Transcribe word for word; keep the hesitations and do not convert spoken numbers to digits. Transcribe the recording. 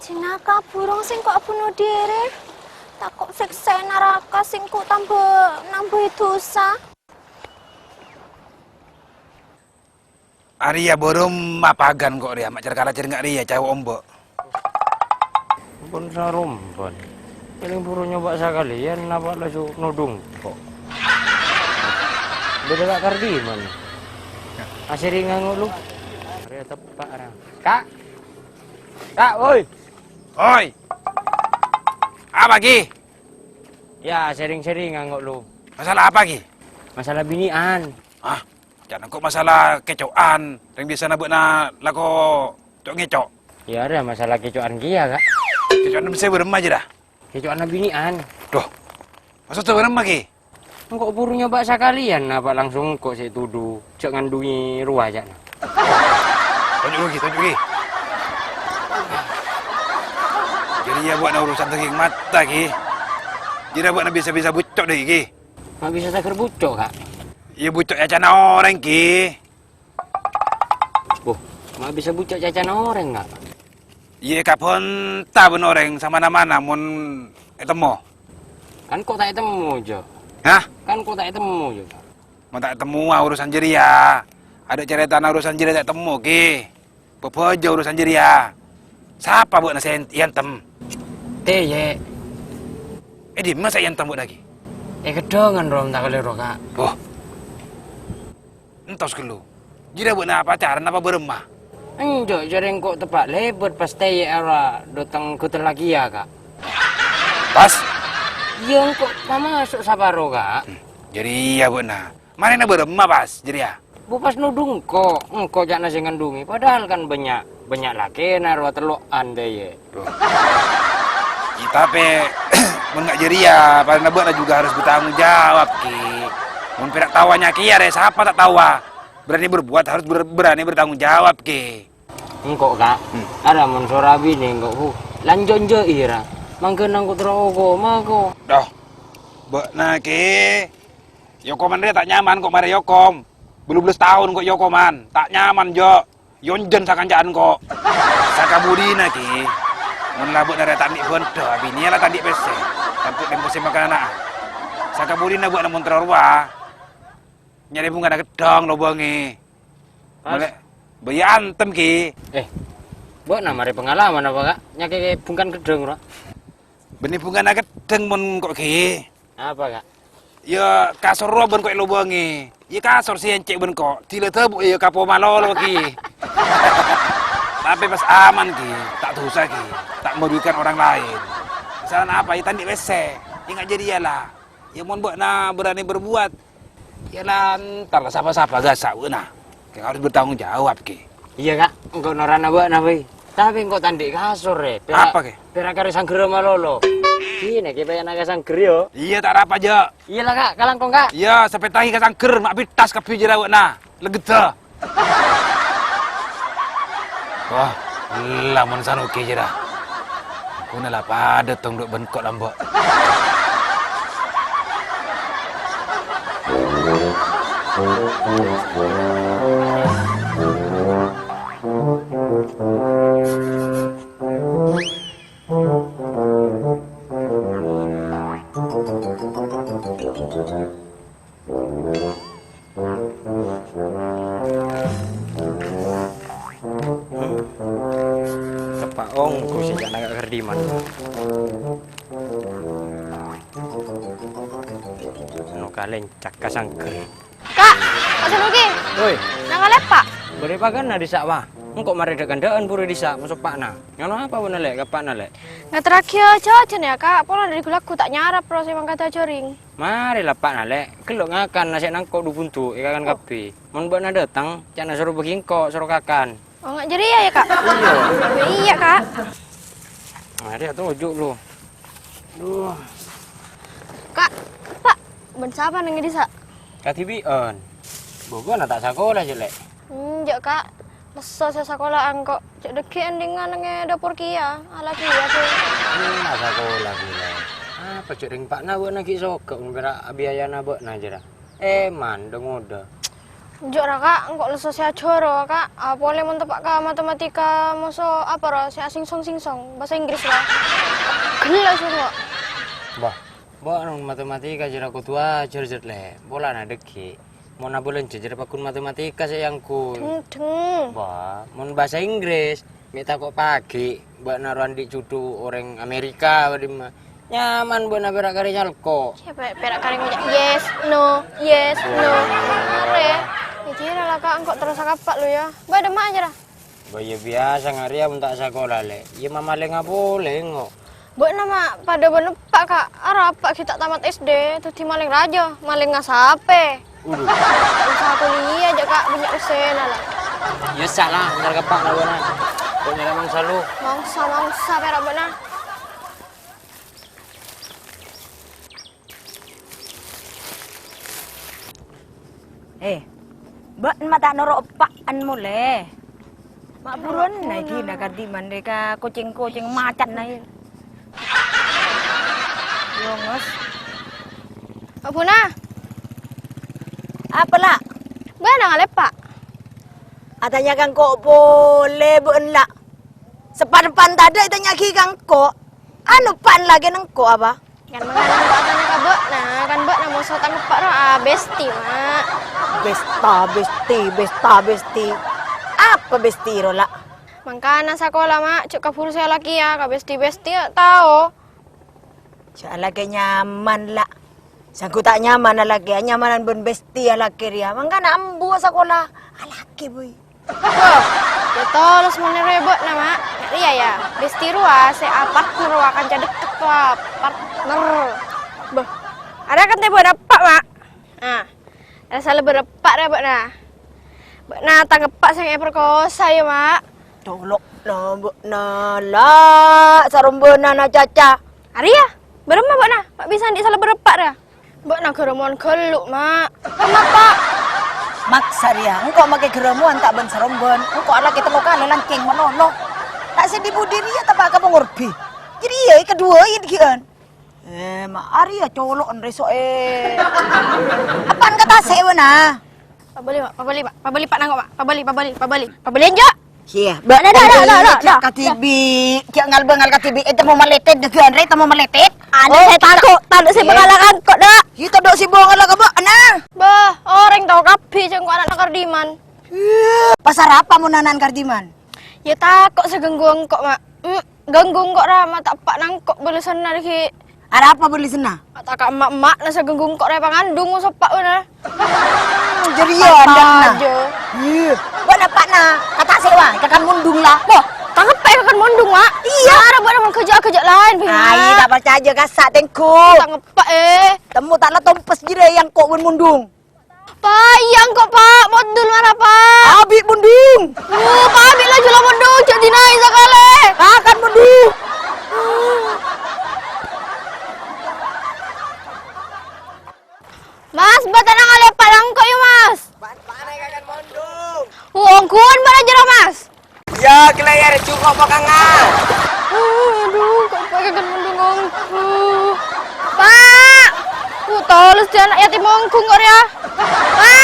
Jenaka burung sèngko' bunuh diri. Tako' sèksana naraka sèngko' tambâ nambâi dhusa. Arèya bârâmma paghân ko' rèya, ma' cer-kalajèr nga' rèya, cao' ombo'. Ampon sarombân. Palèng buru nyoba sakalèyan, napa langsung nodhung ko'. Bâdâ Ka' Kardiman. Asèringa ngo' lu. Arèya teppa' ra. Ka'! Ka', woi! Oi! Apa, Ki? Ya, sèring-sèringa ngo' lu. Masalah apa, Ki? Masalah binè'an. Hah? Jhâ' engko' masalah kèco'an, rèng biyasana bâ'na lako co'-ngèco'. Iyâ, arèya masalah kèco'an kèya, Ka'. Kèco'an sè bârâmma jârèya? Kèco'anna binè'an. Dhu, maksodda bârâmma, Ki? Engko' buru nyoba sakalèyan, apa langsung engko' sè ètodhu, jhâ' ngandhungè rowa, ca'na. Tonjhu', Ki, tonjhu', Ki. Jârèya bâ'na urusan dâging mata, Ki. Jârèya bâ'na bisa-bisa bucco' dâggi', Ki. Ma' bisa taghâr bucco', Ka'? Iyâ, bucco' è ca'na orèng, Ki. Wah, ma' bisa bucco' è ca'na orèng, Ka'? Iyâ, èkabhânta bân orèng samana-mana mon ètemmo. Kan ko' ta' ètemmo, Jo. Hah? Kan ko' ta' ètemmo, Jo. Mon ta' ètemmowa urusan jârèya. Adâ' carètana urusan jârèya ta' ètemmo, Ki. Bâbâjâ urusan jârèya. Sapa bâ'na sè èantem? Tèyè'. È dimma sè èantem bâ'na, Ki? È ghâddhângan, Rom, ta' kalèro, Ka'. Wah. Entos ghâllu. Jârèya bâ'na pacaran apa bârâmma? Enjâ', jârèya engko' teppa' lèbât pas tèyè' ara dâteng ghutella kèya, Ka'. Pas? Iyâ, engko' pamaso' saparo, Ka'. Hmm, jârèya bâ'na. Marèna bârâmma pas jârèya? Bu, pas nodhung engko', engko' ca'na sè ngandhungè, padahal kan bânnya', bânnya' lakèna rowa tello'an tèyè'. Duh. Iyâ, tapè, mon nga' jârèya, padahal bâ'na juga harus bertanggung jawab, Ki. Mon pèra' taowa nyakèya rè, sapa ta' taowa? Berani berbuat harus ber-, berani bertanggung jawab, Ki. Engko', Ka'. Hmm. Ara mon sora binè engko', bu, lanjhânjhâi ra. Mangghâna engko' terro okoma, ko'. Duh. Bâ'na, Ki. Èokoman rè ta' nyaman ko' marè èokom. Bâllu bellâs taon ko' èokoman. Ta' nyaman, Jo. Yonjhân sakanca'an ko'. Sakabudina, Ki. Mon la bâ'na rè ta' andi' bhândhâ, abinèya la ta' andi' pèssè. Tanto tempo sè makananaa. Sakabudina bâ'na mon terro rowa. Nyarè bhungkana ghedhâng lobângè. Pas. Malè, bâ iyâ antem, Ki. Eh, bâ'na marè pangalaman apa, Ka'? Nyakèkè bhungkana ghedhâng, rowa? Bânnè bhungkana ghedhâng mon ko', Ki. Apa, Ka'? Iyâ, kasor rowa bân ko' èlobângè. Iyâ, kasor sè èncè' bân ko'. Dila dâbu' iyâ kapo malolo, Ki. Tapè pas aman, Ki. Ta' dhusa, Ki. Ta' merugikan orang lain. Masalah apa? Iyâ, ta' andi' pèssè. Iyâ, nga' jârèya, la. Iyâ, mon bâ'na berani berbuat, iyâ, la entar, la, sapa-sapa ghâsa' bâ'na. Kèng harus bertanggung jawab, Ki. Iyâ, Ka'. Engko' norana bâ'na, bhâi. Tapè engko' ta' andi' kasor, rè. Pèra', apa, Ki? Pèra' karè sangghârrâ malolo. Kènè, Ki, pèyana ka sangghâr, yo. Iyâ, ta' rapa, Jo. Iyâ, la, Ka'. Kalangkong, Ka'. Iyâ, sapètangè ka sangghâr, ma' bittas kabbhi jârèya bâ'na. Legghâddhâ. Wah, ella mon sanoghi jârèya. Ghuna la padâ tong dhu' bân ko' lambâ'. Teppa' ongghu sè ca'na Ka' Kardiman. No kalèncak ka sangghâr. Ka', Ka' Sanuki. Woi. Nangalepa'. Bârâmma paghâna dissa', wa. Engko' marè dâ'-kandâ'ân buru dissa', masoppa'na. Nyono apa bâ'na, Lè'? Ka eppa'na, Lè'? Ngaterraghi jhâjhân, yâ, Ka'. Pola dâri ghulâ ghu ta' nyarap, terros sè mangkada jhâring. Marè la eppa'na, Lè'. Ghellâ' ngakan nasè' nangko' dhu-bhundhu èkakan kabbhi. Mon bâ'na dâteng, ca'na soro bâgi engko', soro kakan. Oh, nga' jârèya, yâ, Ka'? Iyâ. Iyâ, Ka'. Marè atoju' lu. Duh. Ka', Pa', bân sapa neng è dissa'? Kadhibi'ân. Bâbâna ta' sakola, jâ, Lè'. Enjâ', Ka'. Lesso sè sakola'an ko'. Jâ' dâggi' endingan neng è dâpor kèya. Ala kèya, sè. Enna' sakola, Lè'. Apa jâ' rèng eppa'na bâ'na ghi' soghâ' mon pèra' abiayana bâ'na, jârèya? Eh, mandeng odâ. Enjâ' ra, Ka', engko' lesso sè ajhârâ, Ka'. Apolè mon teppa' ka matematika, moso apa ra sè asingsong-singsong, bhâsa Inggris ra. Ghellâ' sè engko'. Bâh, bâ'na mon matematika jârèya kodhu ajhâr, Jhât, Lè'. Polana dhâggi'. Mon abâlânjhâ jârèya pagghun matematika sè èangghuy. Dheng-dheng. Bâh, mon bhâsa Inggris, mè' tako' paghi', bâ'na rowa andi' jhudhu orèng Amerika bâdimma. Nyaman bâ'na pèra' karè nyalko'. Sè pè-, pèra' karè ngoca' yes, no, yes, no. Arè. Iyâ, jârèya la, Ka', engko' terros akappa' lu, yâ. Bâdâ ma' jârèya? Bâh, iyâ biyasa ngarèya mon ta' sakola, Lè'. Iyâ, mamalènga polè, ngo. Bâ'na ma' padâ bân eppa', Ka'. Arapa eppa' ghi' ta' tamat S D, dhâddhi malèng rajâ, malènga sapè. Waduh. Usaha kuliah jâ', Ka', bânnya' pèssèna, la. Iyâ, sala, entar ka eppa' la bâ'na. Kok nyala mangsa lu? Mangsa, mangsa pèra' bâ'na. Eh, bâ'na ma' ta' noro' eppa'en molè. Ma' buruwân nè, ghina Kardiman rè ka kocèng-kocèng macanna, yâ. Yongos. Abuna. Apa, La'? Bâ'na ngalèppa'? Atanya ka engko' polè, bâ'na, La'. Sapan-pan tadâ' ètanya'aghi ka engko'. Anu, eppa'en la kèng engko' apa? Kan mangkana engko' atanya ka bâ'na, kan bâ'na moso tang eppa' rowa, ah, bestie, Ma'. Besta, bestie, besta, bestie. Apa bestie rowa, La'? Mangkana sakola, Ma', jhâ' kabhuru sè alakèya, ka bestie-bestie, tao. Jhâ' alakè nyaman, La'. Sèngko' ta' nyaman alakè, nyamanan bân bestie alakè rèya. Mangkana ambu sakola, alakè, boy. Bâh, yâ tolos mon nèrowè bâ'na, Ma'. Rèya, yâ, bestie rowa sè apartner, wa, kanca deket, wa, partner. Bâh, arèya kan tèbâna eppa', Ma'. Ah, rassa lebâr eppa' rèya bâ'na. Bâ'na tang eppa' sè èperkosa, yâ, Ma'. Colo'na bâ'na, La', sarombâna na caca. Arèya, bârâmma bâ'na, ma' bisa andi' salebâr eppa' rèya? Bâ'na ghârâmowan ghâllu, Ma'. Kenapa? Maksa rèya, engko' makè ghârâmowan ta' bân sarombân, engko' alakè tello kalè lancèng malolo. Ta' sè dhi-budhi rèya teppa' ka pangorbi. Jârèya è kaduwâ èdhi'ân. Eh, ma' arèya colo'na rèso'è. Apaan ka tasè' bâ'na? Pabâli, Ma', pabâli, Ma', pabâli, Pa', nangko', Ma', pabâli, pabâli, pabâli, pabâli enjâ'? Iyâ, bâ'na, dâ', dâ', dâ', dâ', dâ'. Kadibi', jhâ' ngal-bângal kadibi', eh, tamo maletet, dâgâ'ân rè, tamo maletet. Anu, oh, sè tako', tanduk sè bângalla ka engko', dâ'. Iyâ, tanduk sè bângalla ka bâ'na. Bâh, orèng tao kabbhi jhâ' engko' ana'na Kardiman. Iyâ, pasal apa mon ana'na Kardiman? Yâ, tako' sè ganggu engko', Ma'. Mm. Ganggu engko' ra, ma' ta' eppa' nangko' bâlessanna, ghi. Arapa bâlessanna? Ma' ta' ka emma'-emma'na sè ganggu engko' ra èpangandung, moso eppa' bâ'na. Jârèya andâ'na. Iyâ. Bâ'na eppa'na, ka tasè', wa, èkakan mondhung, la. Wah, tang eppa' èkakan mondhung, wa. Iyâ. Ara bâ'na mon ghâjâ'-ghâjâ' laèn, Bima. Ai, ta' parcajâ, kassa' tèngghu. Tang eppa', eh. Temmo ta' la tompes jârèya engko' bân mondhung. Pa', iyâ engko', Pa'. Mondhung mara, Pa'. Abi' mondhung. Oh, Pa', abi' laju la mondhung. Jhâ' dinaè sakalè. Kakan mondhung. Mas, bâtana ngalèppa' engko', yâ, Mas. Pa', Pa', kakan mondhung. Oh, ongghuwân bâ'na jârèya, Mas. Yâ, ghellâ' yâ, rè, jhuko' pakangan. Aduh, kok pakai kan mendung ongghu. Pa'! Ku tolos dâ' ana' yatim ongghu kok rèya. Pa'!